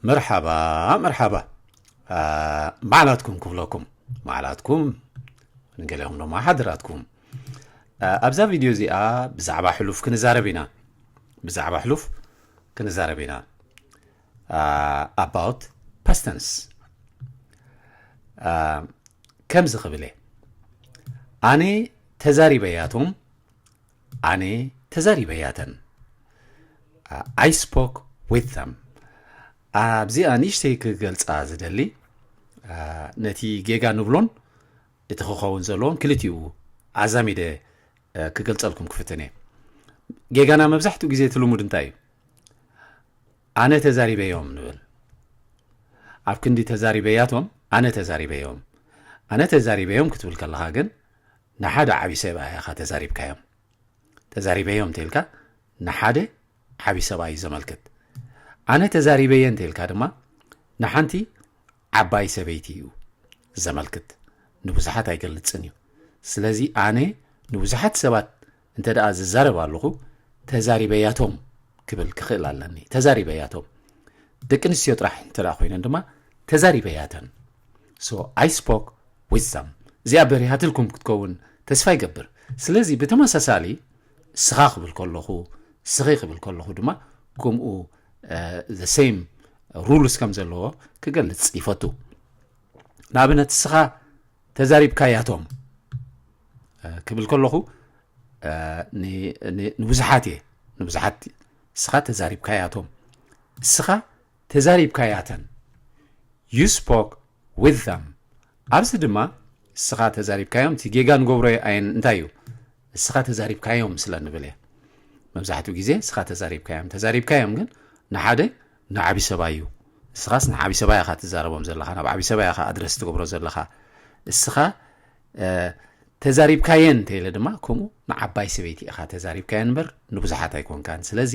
መርሓባ መርሓባ። ማዕላትኩም ክብለኩም፣ ማዕላትኩም፣ ንገሊኹም ድማ ሓድራትኩም። ኣብዛ ቪድዮ እዚኣ ብዛዕባ ሕሉፍ ክንዛረብ ኢና። ብዛዕባ ሕሉፍ ክንዛረብ ኢና። About past tense። ከምዚ ክብል እየ፣ ኣነ ተዛሪበያቶም፣ ኣነ ተዛሪበያተን። I spoke with them። ኣብዚኣ ንእሽተይ ክገልፃ ዝደሊ፣ ነቲ ጌጋ ንብሎን እቲ ክኸውን ዘለዎን ክልቲኡ ኣዛሚደ ክገልፀልኩም ክፍትን እየ። ጌጋና መብዛሕትኡ ግዜ እቲ ልሙድ እንታይ እዩ? ኣነ ተዛሪበዮም ንብል። ኣብ ክንዲ ተዛሪበያቶም፣ ኣነ ተዛሪበዮም። ኣነ ተዛሪበዮም ክትብል ከለኻ ግን ንሓደ ዓቢ ሰብኣይ ኢኻ ተዛሪብካዮም። ተዛሪበዮም እንተኢልካ ንሓደ ዓቢ ሰብኣይ እዩ ዘመልክት። ኣነ ተዛሪበየ እንተኢልካ ድማ ንሓንቲ ዓባይ ሰበይቲ እዩ ዘመልክት። ንብዙሓት ኣይገልጽን እዩ። ስለዚ ኣነ ንብዙሓት ሰባት እንተ ደኣ ዝዛረብ ኣለኹ፣ ተዛሪበያቶም ክብል ክኽእል ኣለኒ። ተዛሪበያቶም። ደቂ ኣንስትዮ ጥራሕ እንተ ደኣ ኮይነን ድማ ተዛሪበያተን። So I spoke with them። እዚኣ በሪሃትልኩም ክትከውን ተስፋ ይገብር። ስለዚ ብተመሳሳሊ እስኻ ክብል ከለኹ፣ እስኺ ክብል ከለኹ ድማ ከምኡ፣ the same rules ከም ዘለዎ ክገልጽ ይፈቱ። ንኣብነት እስኻ ተዛሪብካያቶም ክብል ከለኹ፣ ንብዙሓት እየ፣ ንብዙሓት እስኻ ተዛሪብካያቶም፣ እስኻ ተዛሪብካያተን። You spoke with them። ኣብዚ ድማ እስኻ ተዛሪብካዮም፣ እቲ ጌጋ ንገብሮ ኣየን እንታይ እዩ? እስኻ ተዛሪብካዮም ስለ ንብል እየ። መብዛሕትኡ ግዜ እስኻ ተዛሪብካዮም፣ ተዛሪብካዮም ግን ንሓደ ንዓቢ ሰብኣይ እዩ። እስኻስ ንዓቢ ሰብኣይ ኢኻ ትዛረቦም ዘለኻ፣ ናብ ዓቢ ሰብኣይ ኢኻ ኣድረስ ትገብሮ ዘለኻ። እስኻ ተዛሪብካየን እንተኢለ ድማ ከምኡ ንዓባይ ሰበይቲ ኢኻ ተዛሪብካየን እምበር ንብዙሓት ኣይኮንካን። ስለዚ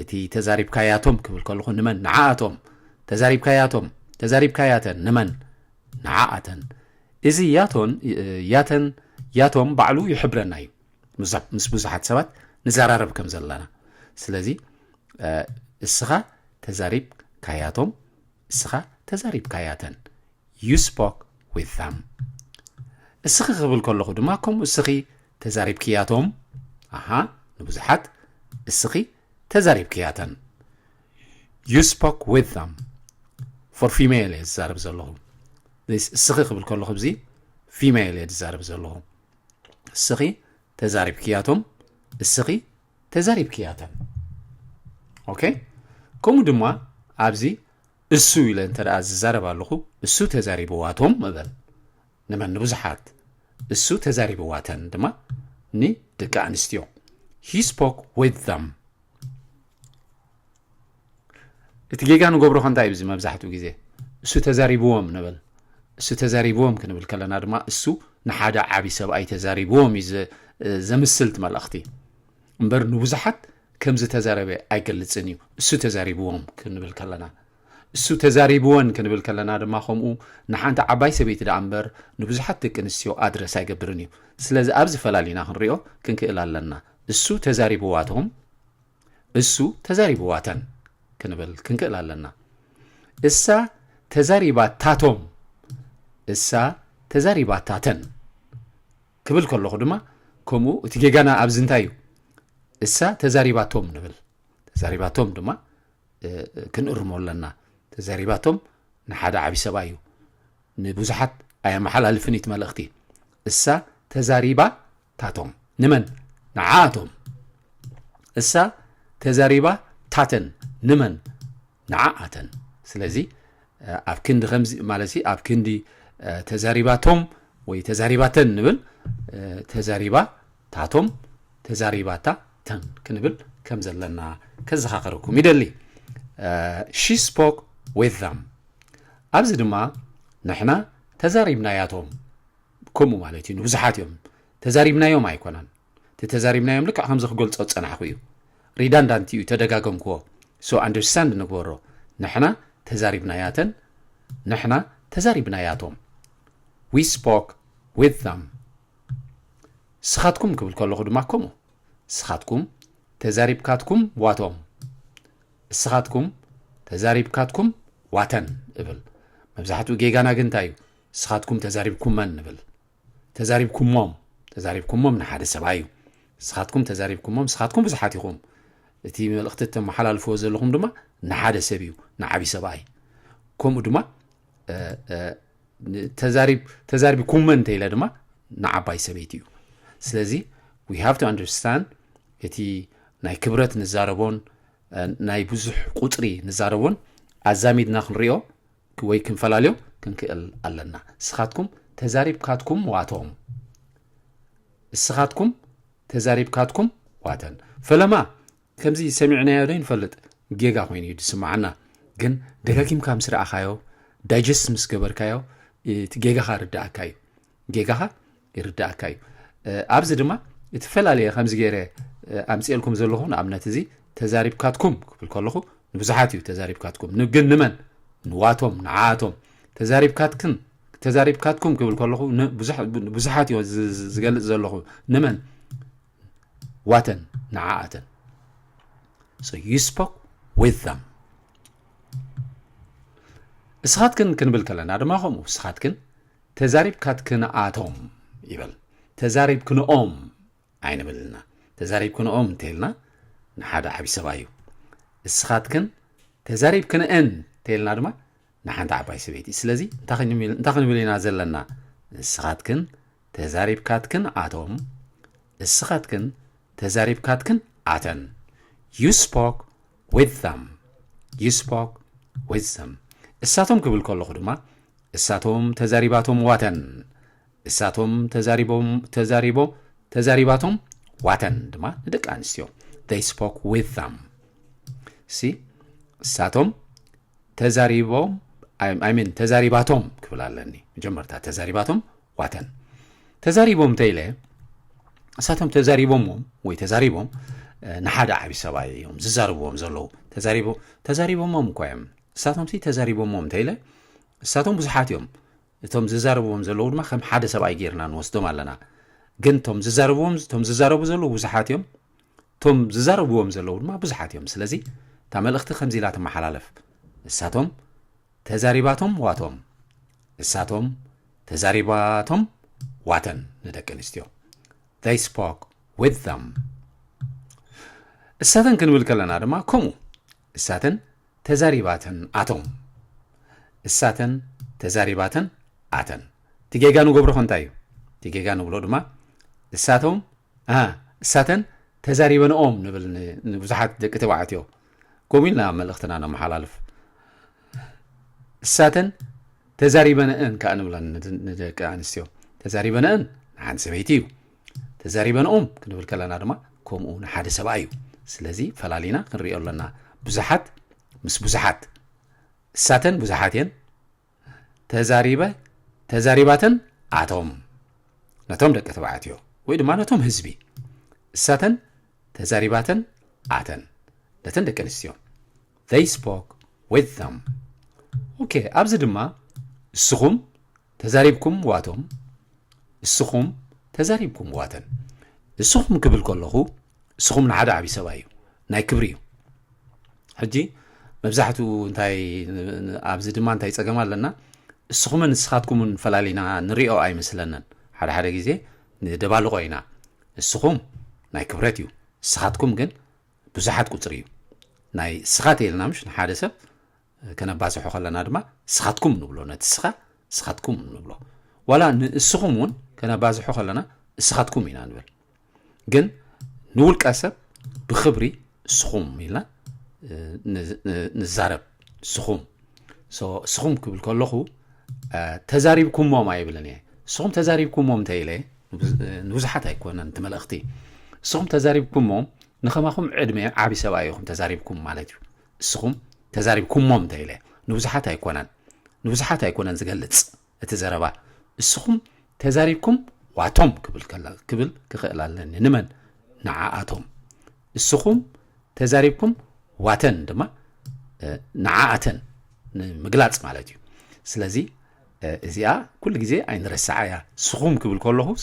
እቲ ተዛሪብካያቶም ክብል ከለኹ ንመን? ንዓኣቶም። ተዛሪብካያቶም፣ ተዛሪብካያተን ንመን? ንዓኣተን። እዚ ያቶን፣ ያተን፣ ያቶም ባዕሉ ይሕብረና እዩ። ምስ ብዙሓት ሰባት ንዘራረብ ከም ዘለና። ስለዚ እስኻ ተዛሪብካያቶም፣ እስኻ ተዛሪብካያተን። You spoke with them። እስኺ ክብል ከለኹ ድማ ከምኡ እስኺ ተዛሪብክያቶም። ኣሃ፣ ንብዙሓት እስኺ ተዛሪብክያተን። You spoke with them። For female እየ ዝዛረብ ዘለኹ። እስኺ ክብል ከለኹ ኣብዚ female እየ ዝዛረብ ዘለኹ። እስኺ ተዛሪብክያቶም፣ እስኺ ተዛሪብክያተን። ኦኬ። ከምኡ ድማ ኣብዚ እሱ ኢለ እንተ ደኣ ዝዛረብ ኣለኹ፣ እሱ ተዛሪብዋቶም እበል። ንመን? ንብዙሓት። እሱ ተዛሪብዋተን ድማ ንደቂ ኣንስትዮ። He spoke with them። እቲ ጌጋ ንገብሮ ከ እንታይ እዩ? እዚ መብዛሕትኡ ግዜ እሱ ተዛሪብዎም ንብል። እሱ ተዛሪብዎም ክንብል ከለና ድማ እሱ ንሓደ ዓቢ ሰብኣይ ተዛሪብዎም እዩ ዘ-፣ ዘምስል እቲ መልእኽቲ። እምበር ንብዙሓት ከም ዝተዛረበ ኣይገልጽን እዩ። እሱ ተዛሪብዎም ክንብል ከለና፣ እሱ ተዛሪብወን ክንብል ከለና ድማ ከምኡ ንሓንቲ ዓባይ ሰበይቲ ደኣ እምበር ንብዙሓት ደቂ ኣንስትዮ ኣድረስ ኣይገብርን እዩ። ስለዚ ኣብዚ ፈላሊና ክንሪኦ ክንክእል ኣለና። እሱ ተዛሪብዋቶም፣ እሱ ተዛሪብዋተን ክንብል ክንክእል ኣለና። እሳ ተዛሪባታቶም፣ እሳ ተዛሪባታተን ክብል ከለኹ ድማ ከምኡ እቲ ጌጋና ኣብዚ እንታይ እዩ? እሳ ተዛሪባቶም ንብል። ተዛሪባቶም ድማ፣ እ፣ ክንእርሞ ኣለና። ተዛሪባቶም ንሓደ ዓቢ ሰብኣይ እዩ። ንብዙሓት ኣየመሓላልፍን እዩ እቲ መልእኽቲ። እሳ ተዛሪባታቶም። ንመን? ንዓኣቶም። እሳ ተዛሪባታተን። ንመን? ንዓኣተን። ስለዚ፣ እ፣ ኣብ ክንዲ ከምዚ፣ ማለት ሲ፣ ኣብ ክንዲ፣ እ፣ ተዛሪባቶም ወይ ተዛሪባተን ንብል፣ እ፣ ተዛሪባታቶም፣ ተዛሪባታተን ክንብል ከም ዘለና ከዘኻኸረኩም ይደሊ። እ፣ She spoke with them። ኣብዚ ድማ ንሕና ተዛሪብናያቶም፣ ከምኡ ማለት እዩ። ንብዙሓት እዮም። ተዛሪብናዮም ኣይኮነን። እቲ ተዛሪብናዮም ልክዕ ከምዚ ክገልጾ ዝጸናሕኩ እዩ። ሪዳንዳንት እዩ፣ ተደጋገምክዎ። So understand ንግበሮ። ንሕና ተዛሪብናያተን፣ ንሕና ተዛሪብናያቶም። We spoke with them። ስኻትኩም ክብል ከለኹ ድማ ከምኡ። ስኻትኩም ተዛሪብካትኩም ዋቶም። እስኻትኩም ተዛሪብካትኩም ዋተን እብል። መብዛሕትኡ ጌጋና ግን እንታይ እዩ? ንስኻትኩም ተዛሪብኩመን ንብል። ተዛሪብኩሞም፣ ተዛሪብኩሞም ንሓደ ሰብኣይ እዩ። ንስኻትኩም ተዛሪብኩሞም፣ ንስኻትኩም ብዙሓት ኢኹም። እቲ መልእኽቲ እተመሓላልፍዎ ዘለኹም ድማ ንሓደ ሰብ እዩ፣ ንዓቢ ሰብኣይ። ከምኡ ድማ እ፣ እ፣ ተዛሪብ ተዛሪብኩመን እንተኢለ ድማ ንዓባይ ሰበይቲ እዩ። ስለዚ we have to understand እቲ ናይ ክብረት ንዛረቦን እ፣ ናይ ብዙሕ ቁፅሪ ንዛረቦን ኣዛሚድና ክንሪኦ ወይ ክንፈላልዮ ክንክእል ኣለና። ንስኻትኩም ተዛሪብካትኩም ዋቶም፣ ንስኻትኩም ተዛሪብካትኩም ዋተን። ፈለማ ከምዚ ሰሚዕናዮ ዶ ይንፈልጥ፣ ጌጋ ኮይኑ እዩ ዝስምዓና። ግን ደጋጊምካ ምስ ረኣኻዮ፣ ዳይጀስት ምስ ገበርካዮ፣ እቲ ጌጋኻ ርዳኣካ እዩ። ጌጋኻ ይርዳኣካ እዩ። እ፣ ኣብዚ ድማ እቲ ፈላለየ ከምዚ ገይረ እ፣ ኣምፅኤልኩም ዘለኹ፣ ንኣብነት እዚ ተዛሪብካትኩም ክብል ከለኹ ንብዙሓት እዩ ተዛሪብካትኩም። ን- ግን ንመን? ንዋቶም፣ ንዓኣቶም። ተዛሪብካትክን ተዛሪብካትኩም ክብል ከለኹ ን- ብዙሕ- ብዙሓት እዩ ዝ- ዝ- ዝገልፅ ዘለኹ። ንመን? ዋተን፣ ንዓኣተን። So you spoke with them። እስኻትክን ክንብል ከለና ድማ ከምኡ፣ እስኻትክን ተዛሪብካትክን ኣቶም ይበል። ተዛሪብክንኦም ኣይንብልና። ተዛሪብክንኦም እንተልና ንሓደ ዓቢ ሰብኣይ እዩ። እስኻትክን ተዛሪብክንእን እንተልና ድማ ንሓንቲ ዓባይ ሰበይቲ። ስለዚ እንታይ ክንብል፣ እንታይ ክንብል ኢና ዘለና? እስኻትክን ተዛሪብካትክን ኣቶም፣ እስኻትክን ተዛሪብካትክን ኣተን። You spoke with them. You spoke with them. እሳቶም ክብል ከለኹ ድማ እሳቶም ተዛሪባቶም ዋተን፣ እሳቶም ተዛሪቦም ተዛሪቦም ተዛሪባቶም ዋተን ድማ ንደቂ ኣንስትዮ። They spoke with them. ሲ እሳቶም ተዛሪቦም፣ I mean ተዛሪባቶም ክብል ኣለኒ። መጀመርታ ተዛሪባቶም ዋተን። ተዛሪቦም እንተኢለ እሳቶም ተዛሪቦምዎም ወይ ተዛሪቦም እ፣ ንሓደ ዓቢ ሰብኣይ እዮም ዝዛረብዎም ዘለዉ። ተዛሪቦ- ተዛሪቦምዎም እኳ እዮም። እሳቶም ሲ ተዛሪቦምዎም እንተኢለ እሳቶም ብዙሓት እዮም። እቶም ዝዛረብዎም ዘለዉ ድማ ከም ሓደ ሰብኣይ ጌርና ንወስዶም ኣለና። ግን እቶም ዝዛረብዎም እቶም ዝዛረቡ ዘለዉ ብዙሓት እዮም። እቶም ዝዛረብዎም ዘለዉ ድማ ብዙሓት እዮም። ስለዚ እታ መልእኽቲ ከምዚ ኢላ ትመሓላለፍ። እሳቶም ተዛሪባቶም ዋቶም፣ እሳቶም ተዛሪባቶም ዋተን ንደቂ ኣንስትዮ። They spoke with them. እሳተን ክንብል ከለና ድማ ከምኡ፣ እሳተን ተዛሪባተን ኣቶም፣ እሳተን ተዛሪባተን ኣተን። እቲ ጌጋ ንገብሮ ከ እንታይ እዩ? እቲ ጌጋ ንብሎ ድማ እሳቶም፣ ኣ፣ እሳተን ተዛሪበንኦም ንብል ን- ንብዙሓት ደቂ ተባዕትዮ። ከምኡ ኢልና መልእኽትና ነመሓላልፍ። እሳተን ተዛሪበንእን ከዓ ንብለን ንድ- ንደቂ ኣንስትዮ። ተዛሪበንእን ንሓንቲ ሰበይቲ እዩ። ተዛሪበንኦም ክንብል ከለና ድማ ከምኡ ንሓደ ሰብኣይ እዩ። ስለዚ ፈላሊና ክንሪኦ ኣለና። ብዙሓት ምስ ብዙሓት። እሳተን ብዙሓት እየን። ተዛሪበ ተዛሪባተን ኣቶም ነቶም ደቂ ተባዕትዮ ወይ ድማ ነቶም ህዝቢ። እሳተን ተዛሪባተን ኣተን ነተን ደቂ ኣንስትዮ። They spoke with them. ኦኬ፣ ኣብዚ ድማ እስኹም ተዛሪብኩም ዋቶም፣ እስኹም ተዛሪብኩም ዋተን። እስኹም ክብል ከለኹ እስኹም ንሓደ ዓቢ ሰብኣይ እዩ፣ ናይ ክብሪ እዩ። ሕጂ መብዛሕትኡ እንታይ ን- ን- ኣብዚ ድማ እንታይ ጸገም ኣለና? እስኹምን ንስኻትኩምን ፈላሊና ንሪኦ ኣይመስለንን። ሓደ ሓደ ግዜ ንደባልቆ ኢና። እስኹም ናይ ክብረት እዩ፣ ንስኻትኩም ግን ብዙሓት ቁጽሪ እዩ። ናይ እስኻ ተይልና ምሽ ንሓደ ሰብ ከነባዝሖ ከለና ድማ እስኻትኩም ንብሎ፣ ነቲ እስኻ እስኻትኩም ንብሎ። ዋላ ንእስኹም እውን ከነባዝሖ ከለና እስኻትኩም ኢና ንብል። ግን ንውልቀ ሰብ ብኽብሪ እስኹም ኢልና እ፣ ን- ን- ንዛረብ። እስኹም ሶ እስኹም ክብል ከለኹ እ፣ ተዛሪብኩሞም ኣይብልን እየ። እስኹም ተዛሪብኩሞም እንተ ኢለ ንብዝ- እ፣ ንብዙሓት ኣይኮነን እቲ መልእኽቲ። እስኹም ተዛሪብኩሞም ንኸማኹም ዕድመ ዓቢ ሰብኣይ ኢኹም ተዛሪብኩም ማለት እዩ። እስኹም ተዛሪብኩሞም እንተ ኢለ ንብዙሓት ኣይኮነን፣ ንብዙሓት ኣይኮነን ዝገልጽ እቲ ዘረባ። እስኹም ተዛሪብኩም ዋቶም ክብል ከላ- ክብል ክኽእል ኣለኒ። ንመን? ንዓኣቶም። እስኹም ተዛሪብኩም ዋተን ድማ እ፣ ንዓኣተን ንምግላጽ ማለት እዩ። ስለዚ እ፣ እዚኣ ኩሉ ግዜ ኣይንረስዓ እያ። እስኹም ክብል ከለኹስ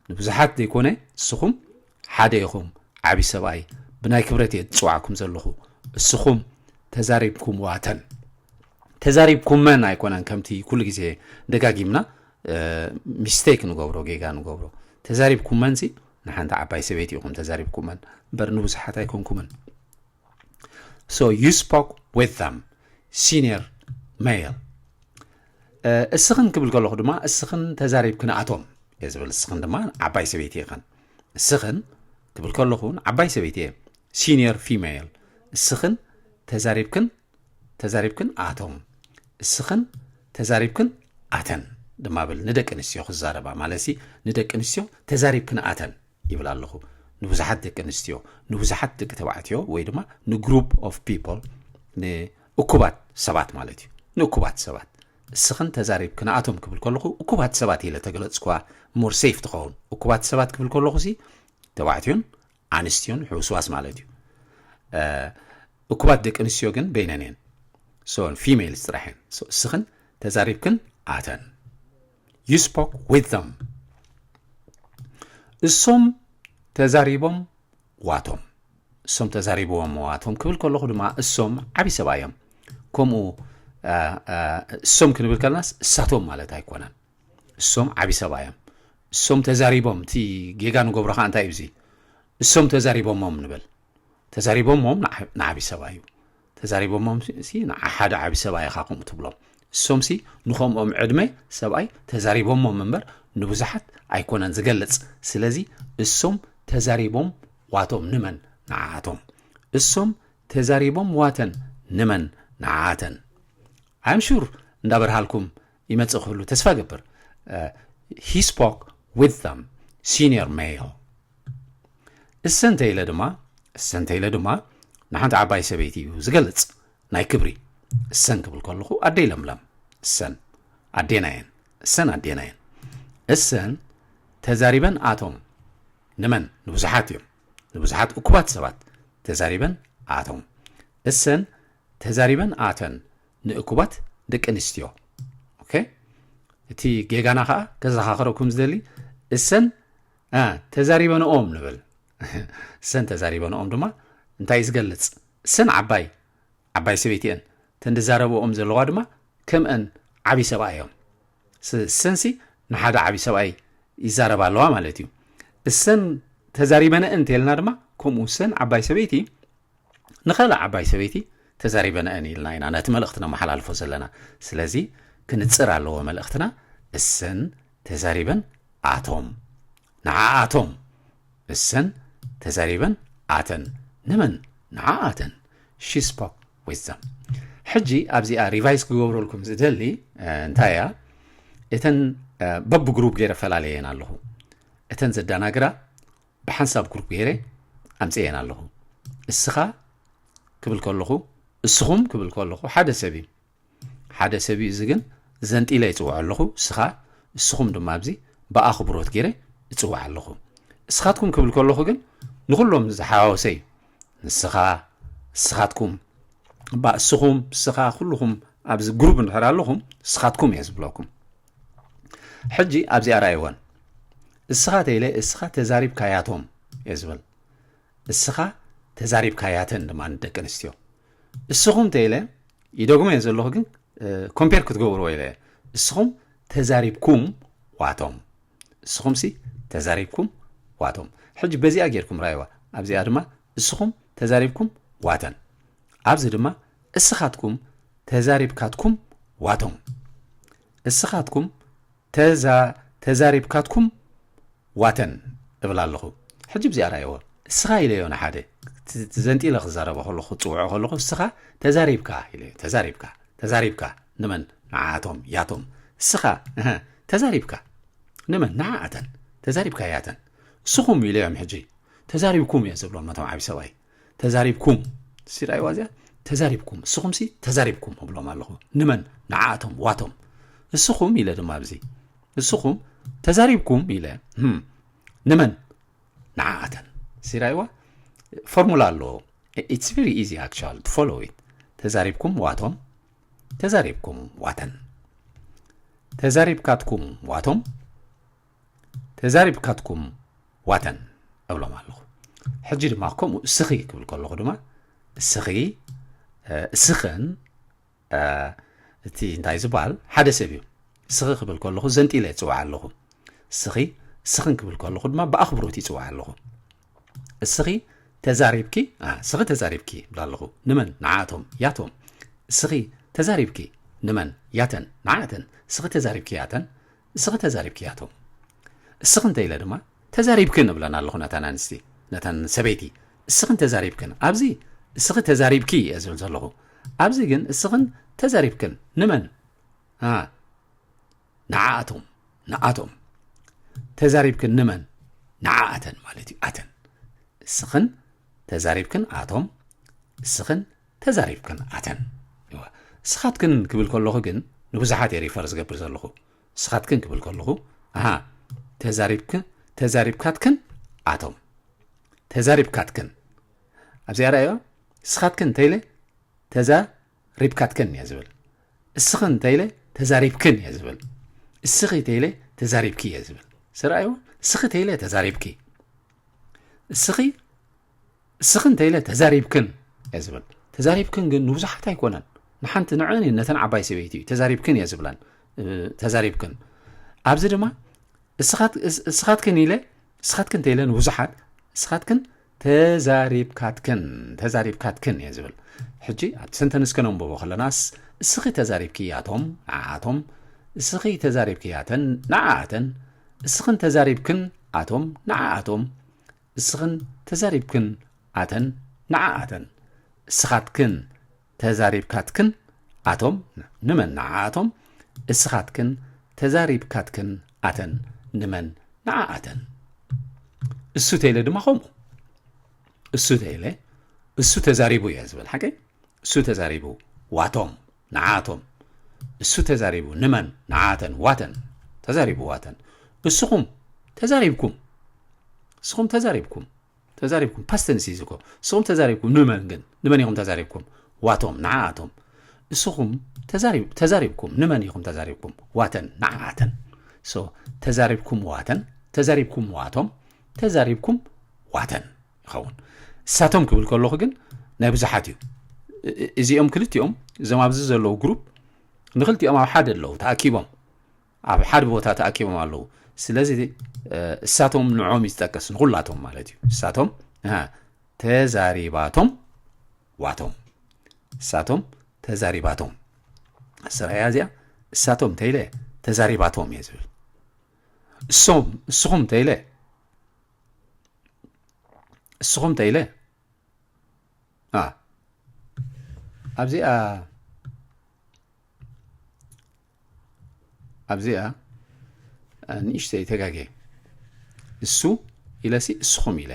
ንብዙሓት ዘይኮነ እስኹም ሓደ ኢኹም። ዓቢ ሰብኣይ ብናይ ክብረት እየ ዝጽዋዕኩም ዘለኹ። እስኹም ተዛሪብኩም ዋተን። ተዛሪብኩመን ኣይኮነን፣ ከምቲ ኩሉ ግዜ ደጋጊምና ሚስቴክ ንገብሮ፣ ጌጋ ንገብሮ። ተዛሪብኩመን ሲ ንሓንቲ ዓባይ ሰበይቲ ኢኹም ተዛሪብኩመን እምበር ንብዙሓት ኣይኮንኩምን። So you spoke with them, senior male. እስኽን ክብል ከለኹ ድማ እስኽን ተዛሪብክን ኣቶም እየ ዝብል። እስኽን ድማ ዓባይ ሰበይቲ ኢኸን። እስኽን ክብል ከለኹ ዓባይ ሰበይቲ እየ፣ senior female። እስኽን ተዛሪብክን ተዛሪብክን ኣቶም፣ እስኽን ተዛሪብክን ኣተን ድማ ብል። ንደቂ ኣንስትዮ ክዛረባ ማለት ሲ ንደቂ ኣንስትዮ ተዛሪብክን ኣተን ይብል ኣለኹ። ንብዙሓት ደቂ ኣንስትዮ፣ ንብዙሓት ደቂ ተባዕትዮ ወይ ድማ ንግሩፕ ኦፍ ፒፕል፣ ንእኩባት ሰባት ማለት እዩ። ንእኩባት ሰባት እስኽን ተዛሪብክን ኣቶም ክብል ከለኹ እኩባት ሰባት ኢለ ተገለጽኩዋ፣ ሞር ሴፍ ትኸውን። እኩባት ሰባት ክብል ከለኹ ሲ ተባዕትዮን ኣንስትዮን ሕውስዋስ ማለት እዩ። እኩባት ደቂ ኣንስትዮ ግን በይነን እየን። So females ጥራሕ እየን። So እስኽን ተዛሪብክን ኣተን፣ you spoke with them። እሶም ተዛሪቦም ዋቶም። እሶም ተዛሪብዎም ዋቶም ክብል ከለኹ ድማ እሶም ዓቢ ሰብኣይ እዮም። ከምኡ እሶም ክንብል ከለናስ እሳቶም ማለት ኣይኮነን። እሶም ዓቢ ሰብኣይ እዮም። እሶም ተዛሪቦም፣ እቲ ጌጋ ንገብሮ ከዓ እንታይ እዩ? እሶም ተዛሪቦሞም ንበል። ተዛሪቦሞም ንዓቢ ሰብኣይ እዩ። ተዛሪቦሞም ሲ ንሓደ ዓቢ ሰብኣይ ኢኻ ከምኡ ትብሎም። እሶም ሲ ንኸምኦም ዕድመ ሰብኣይ ተዛሪቦሞም እምበር ንብዙሓት ኣይኮነን ዝገልጽ። ስለዚ እሶም ተዛሪቦም ዋቶም ንመን? ንዓኣቶም። እሶም ተዛሪቦም ዋተን ንመን? ንዓኣተን። I'm sure እንዳበርሃልኩም ይመጽእ ክህሉ ተስፋ ገብር። He spoke with them, senior male. እሰን ተይለ ድማ እሰን ተይለ ድማ ንሓንቲ ዓባይ ሰበይቲ እዩ ዝገልጽ፣ ናይ ክብሪ። እሰን ክብል ከለኹ ኣደይ ለምለም፣ እሰን ኣዴና እየን። እሰን ኣዴና እየን። እሰን ተዛሪበን ኣቶም ንመን? ንብዙሓት እዮም። ንብዙሓት እኩባት ሰባት ተዛሪበን ኣቶም። እሰን ተዛሪበን ኣተን ንእኩባት ደቂ ኣንስትዮ። ኦኬ፣ እቲ ጌጋና ከዓ ከዘኻኽረኩም ዝደሊ፣ እሰን ተዛሪበንኦም ንብል። እሰን ተዛሪበንኦም ድማ እንታይ እዩ ዝገልጽ? እሰን ዓባይ ዓባይ ሰበይቲ እየን። እተን ዝዛረብኦም ዘለዋ ድማ ከምአን ዓቢ ሰብኣይ እዮም። እሰንሲ ንሓደ ዓቢ ሰብኣይ ይዛረባ ኣለዋ ማለት እዩ። እሰን ተዛሪበንአን እንተልና ድማ ከምኡ እሰን ዓባይ ሰበይቲ ንኻልእ ዓባይ ሰበይቲ ተዛሪበንአን ኢልና ኢና ነቲ መልእኽቲ ነመሓላልፎ ዘለና። ስለዚ ክንጽር ኣለዎ መልእኽትና። እሰን ተዛሪበን ኣቶም፣ ንዓኣቶም። እሰን ተዛሪበን ኣተን። ንመን? ንዓኣተን። She spoke with them. ሕጂ ኣብዚኣ ሪቫይዝ ክገብረልኩም ዝደሊ እንታይ እያ? እተን በብግሩፕ ገይረ ፈላለየን ኣለኹ። እተን ዘዳናግራ ብሓንሳብ ግሩፕ ገይረ ኣምፅኤን ኣለኹ። እስኻ ክብል ከለኹ፣ እስኹም ክብል ከለኹ ሓደ ሰብ እዩ። ሓደ ሰብ እዩ። እዚ ግን ዘንጢለ ይፅውዖ ኣለኹ። እስኻ፣ እስኹም ድማ ኣብዚ ብኣኽብሮት ገይረ እፅውዕ ኣለኹ። እስኻትኩም ክብል ከለኹ ግን ንኹሎም ዝሓዋወሰ እዩ። ንስኻ፣ እስኻትኩም፣ እባ እስኹም፣ እስኻ፣ ኩልኹም ኣብዚ ግሩፕ እንድሕር ኣለኹም እስኻትኩም እየ ዝብለኩም። ሕጂ ኣብዚኣ ርኣይወን። እስኻ ተይለ እስኻ ተዛሪብካያቶም እየ ዝብል። እስኻ ተዛሪብካያተን ድማ ንደቂ ኣንስትዮ። እስኹም ተይለ ይደግሞ እየ ዘለኹ፣ ግን ኮምፔር ክትገብርዎ ኢለ እየ። እስኹም ተዛሪብኩም ዋቶም። እስኹም ሲ ተዛሪብኩም ዋቶም። ሕጂ በዚኣ ጌርኩም ራእይዋ። ኣብዚኣ ድማ እስኹም ተዛሪብኩም ዋተን። ኣብዚ ድማ እስኻትኩም ተዛሪብካትኩም ዋቶም። እስኻትኩም ተዛ-፣ ተዛሪብካትኩም ዋተን እብል ኣለኹ። ሕጂ ብዚኣ ራእይዎ። እስኻ ኢለዮ ንሓደ። ት-፣ ዘንጢለ ክዛረበ ከለኹ፣ ክጽውዖ ከለኹ፣ እስኻ ተዛሪብካ ኢለዮ። ተዛሪብካ። ተዛሪብካ። ንመን? ንዓኣቶም፣ ያቶም። እስኻ፣ እህ፣ ተዛሪብካ። ንመን? ንዓኣተን። ተዛሪብካ ያተን። እስኹም ኢለዮም ሕጂ። ተዛሪብኩም እየ ዝብሎም ነቶም ዓቢ ሰብኣይ። ተዛሪብኩም። ሲ ራእይዋ እዚኣ? ተዛሪብኩም። እስኹም ሲ ተዛሪብኩም እብሎም ኣለኹ። ንመን? ንዓኣቶም፣ ዋቶም። እስኹም ኢለ ድማ ኣብዚ። እስኹም ተዛሪብኩም ኢለ። ህም። ንመን? ንዓኣተን። ሲ ራእይዋ? ፎርሙላ ኣለዎ። It's very easy actually to follow it. ተዛሪብኩም ዋቶም፣ ተዛሪብኩም ዋተን። ተዛሪብካትኩም ዋቶም፣ ተዛሪብካትኩም ዋተን እብሎም ኣለኹ። ሕጂ ድማ ከምኡ እስኺ ክብል ከለኹ ድማ እስኺ፣ እ፣ እስኽን፣ እ፣ እቲ እንታይ ዝበሃል ሓደ ሰብ እዩ። እስኺ ክብል ከለኹ ዘንጢለ ይጽውዕ ኣለኹ። እስኺ፣ እስኽን ክብል ከለኹ ድማ ብኣኽብሮት ይጽውዕ ኣለኹ። እስኺ ተዛሪብኪ፣ ኣ፣ እስኺ ተዛሪብኪ ይብል ኣለኹ። ንመን? ንዓኣቶም፣ ያቶም። እስኺ ተዛሪብኪ፣ ንመን? ያተን፣ ንዓኣተን። እስኺ ተዛሪብኪ፣ ያተን። እስኺ ተዛሪብኪ፣ ያቶም። እስኺ እንተ ኢለ ድማ ተዛሪብክን እብለን ኣለኹ ነተን ኣንስቲ፣ ነተን ሰበይቲ። እስኽን ተዛሪብክን። ኣብዚ እስኺ ተዛሪብኪ እየ ዝብል ዘለኹ። ኣብዚ ግን እስኽን ተዛሪብክን። ንመን? ኣ፣ ንዓኣቶም፣ ንኣቶም። ተዛሪብክን ንመን? ንዓኣተን ማለት እዩ፣ ኣተን። እስኽን ተዛሪብክን ኣቶም፣ እስኽን ተዛሪብክን ኣተን። እዋ፣ እስኻትክን ክብል ከለኹ ግን ንብዙሓት እየ ሪፈር ዝገብር ዘለኹ። እስኻትክን ክብል ከለኹ፣ ኣሃ፣ ተዛሪብክ-፣ ተዛሪብካትክን ኣቶም። ተዛሪብካትክን። ኣብዚኣ ርኣዮ፣ እስኻትክን እንተኢለ ተዛሪብካትክን እየ ዝብል። እስኽን እንተኢለ ተዛሪብክን እየ ዝብል። እስኺ እንተኢለ ተዛሪብኪ እየ ዝብል። ስራእዮ፣ እስኺ እንተኢለ ተዛሪብኪ። እስኺ፣ እስኺ እንተኢለ ተዛሪብክን እየ ዝብል። ተዛሪብክን ግን ንብዙሓት ኣይኮነን። ንሓንቲ ንዕን ነተን ዓባይ ሰበይቲ እዩ ተዛሪብክን እየ ዝብለን። እ፣ ተዛሪብክን። ኣብዚ ድማ እስኻት-፣ እስ-፣ እስኻትክን ኢለ፣ እስኻትክን እንተኢለ ንብዙሓት፣ እስኻትክን ተዛሪብካትክን፣ ተዛሪብካትክን እየ ዝብል። ሕጂ ኣብቲ ሰንተንስ ከነንብቦ ከለናስ፣ እስኺ ተዛሪብኪ ኣቶም፣ ንዓኣቶም፣ እስኺ ተዛሪብኪ ኣተን፣ ንዓኣተን፣ እስኽን ተዛሪብክን ኣቶም፣ ንዓኣቶም፣ እስኽን ተዛሪብክን ኣተን፣ ንዓኣተን፣ እስኻትክን ተዛሪብካትክን ኣቶም፣ ንመን? ንዓኣቶም። እስኻትክን ተዛሪብካትክን ኣተን፣ ንመን? ንዓኣተን። እሱ ተይለ ድማ ከምኡ። እሱ ተይለ፣ እሱ ተዛሪቡ እየ ዝብል፣ ሓቀይ? እሱ ተዛሪቡ፣ ዋቶም፣ ንዓኣቶም። እሱ ተዛሪቡ፣ ንመን? ንዓኣተን፣ ዋተን። ተዛሪቡ፣ ዋተን። እስኹም ተዛሪብኩም። እስኹም ተዛሪብኩም። ተዛሪብኩም። ፓስት ተንስ እዩ እኮ። እስኹም ተዛሪብኩም። ንመን ግን? ንመን ኢኹም ተዛሪብኩም? ዋቶም፣ ንዓኣቶም። እስኹም ተዛሪብ-፣ ተዛሪብኩም። ንመን ኢኹም ተዛሪብኩም? ዋተን፣ ንዓኣተን። ሶ፣ ተዛሪብኩም ዋተን፣ ተዛሪብኩም ዋቶም፣ ተዛሪብኩም ዋተን ይኸውን። እሳቶም ክብል ከለኹ ግን ናይ ብዙሓት እዩ። እ-፣ እ-፣ እዚኦም ክልቲኦም፣ እዞም ኣብዚ ዘለዉ ግሩፕ፣ ንክልቲኦም ኣብ ሓደ ኣለዉ፣ ተኣኪቦም። ኣብ ሓደ ቦታ ተኣኪቦም ኣለዉ። ስለዚ፣ እ፣ እሳቶም ንዖም እዩ ዝጠቅስ፣ ንኹላቶም ማለት እዩ። እሳቶም፣ ኣሃ፣ ተዛሪባቶም፣ ዋቶም። እሳቶም ተዛሪባቶም። ስራያ እዚኣ፣ እሳቶም እንተኢለ ተዛሪባቶም እየ ዝብል። እሶም፣ እስኹም እንተኢለ፣ እስኹም እንተኢለ፣ ኣ፣ ኣብዚኣ፣ ኣብዚኣ፣ ኣ፣ ንእሽተይ ተጋጌ። እሱ ኢለሲ እስኹም ኢለ።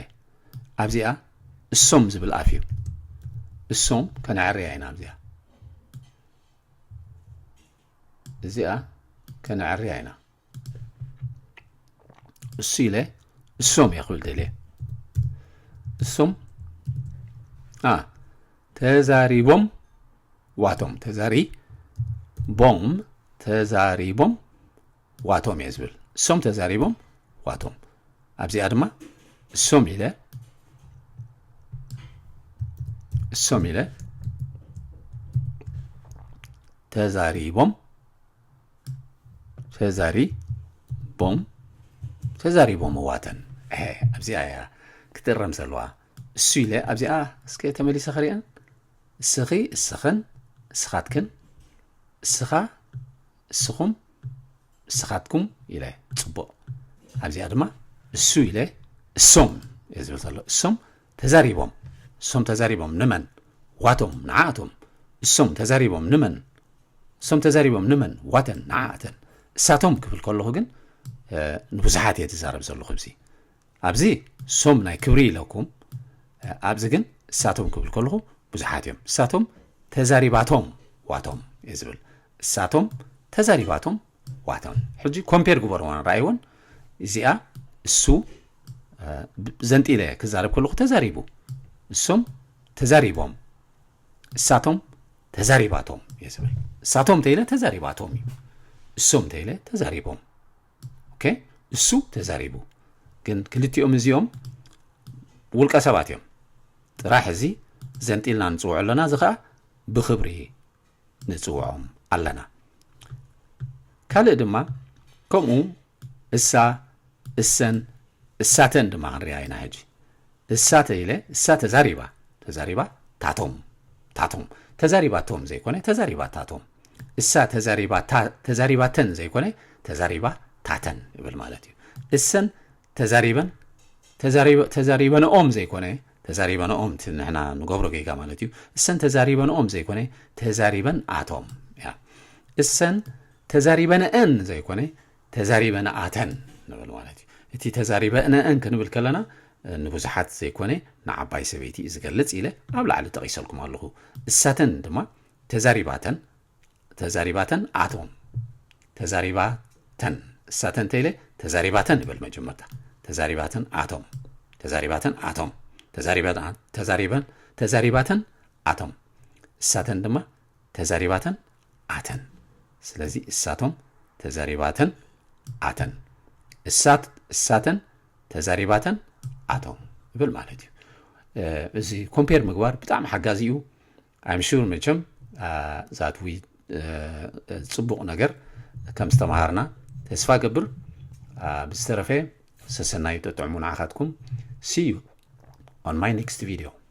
ኣብዚኣ እሶም ዝብል ኣፍ እዩ። እሶም ከነዕርያ ኢና ኣብዚኣ። እዚኣ ከነዕርያ ኢና። እሱ ኢለ እሶም እየ ክብል ደልየ። እሶም፣ ኣ፣ ተዛሪቦም ዋቶም። ተዛሪቦም፣ ተዛሪቦም ዋቶም እየ ዝብል። እሶም ተዛሪቦም ዋቶም። ኣብዚኣ ድማ እሶም ኢለ፣ እሶም ኢለ፣ ተዛሪቦም፣ ተዛሪቦም፣ ተዛሪቦም ዋተን። ኤ፣ ኣብዚኣ እያ ክትእረም ዘለዋ። እሱ ኢለ ኣብዚኣ እስከ ተመሊሰ ክሪአን። እስኺ፣ እስኽን፣ እስኻትክን፣ እስኻ፣ እስኹም፣ እስኻትኩም ኢለ። ጽቡቕ። ኣብዚኣ ድማ እሱ ኢለ እሶም እየ ዝብል ዘሎ። እሶም ተዛሪቦም። እሶም ተዛሪቦም ንመን? ዋቶም፣ ንዓኣቶም። እሶም ተዛሪቦም ንመን? እሶም ተዛሪቦም ንመን? ዋተን፣ ንዓኣተን። እሳቶም ክብል ከለኹ ግን፣ እ፣ ንብዙሓት እየ ዝዛረብ ዘለኹ ኣብዚ። ኣብዚ እሶም ናይ ክብሪ ኢለኩም፣ እ፣ ኣብዚ ግን እሳቶም ክብል ከለኹ ብዙሓት እዮም። እሳቶም ተዛሪባቶም ዋቶም እየ ዝብል። እሳቶም ተዛሪባቶም ዋቶም። ሕጂ ኮምፔር ግበርዎን ረኣይዎን። እዚኣ እሱ፣ እ፣ ብ-፣ ዘንጢለ ክዛረብ ከለኹ ተዛሪቡ። እሶም ተዛሪቦም። እሳቶም ተዛሪባቶም እየ ዝብል። እሳቶም ተይለ ተዛሪባቶም እዩ። እሶም ተይለ ተዛሪቦም። ኦኬ? እሱ ተዛሪቡ። ግን ክልቲኦም እዚኦም ውልቀ ሰባት እዮም። ጥራሕ እዚ ዘንጢልና ንጽውዖ ኣለና፣ እዚ ኸኣ ብኽብሪ ንጽውዖም። ኣለና። ካልእ ድማ ከምኡ እሳ፣ እሰን፣ እሳተን ድማ ክንሪኣ ኢና። ሕጂ እሳ ተኢለ፣ እሳ ተዛሪባ፣ ተዛሪባ ታቶም፣ ታቶም፣ ተዛሪባቶም ዘይኮነ ተዛሪባ ታቶም። እሳ ተዛሪባ፣ ተዛሪባተን ዘይኮነ ተዛሪባ ታተን ይብል ማለት እዩ። እሰን ተዛሪበን፣ ተዛሪበንኦም ዘይኮነ ተዛሪበንኦም፣ እቲ ንሕና ንገብሮ ጌጋ ማለት እዩ። እሰን ተዛሪበንኦም ዘይኮነ ተዛሪበን ኣቶም። እሰን ተዛሪበንእን ዘይኮነ ተዛሪበንኣተን ንብል ማለት እዩ። እቲ ተዛሪበንእን ክንብል ከለና ንብዙሓት ዘይኮነ ንዓባይ ሰበይቲ እዩ ዝገልጽ ኢለ ኣብ ላዕሊ ጠቒሰልኩም ኣለኹ። እሳተን ድማ ተዛሪባተን፣ ተዛሪባተን ኣቶም፣ ተዛሪባተን፣ እሳተን ተኢለ ተዛሪባተን ይበል መጀመርታ። ተዛሪባተን ኣቶም፣ ተዛሪባተን ኣቶም፣ ተዛሪባተን፣ ተዛሪባተን ኣቶም፣ እሳተን ድማ ተዛሪባተን ኣተን። ስለዚ እሳቶም ተዛሪባተን ኣተን፣ እሳት፣ እሳተን ተዛሪባተን ኣቶም ይብል ማለት እዩ። እዚ ኮምፔር ምግባር ብጣዕሚ ሓጋዚ እዩ። I'm sure መቸም that we ጽቡቕ ነገር ከም ዝተምሃርና ተስፋ ገብር። ብዝተረፈ ሰሰናዩ ጥዑም ንዓኻትኩም። See you on my next video.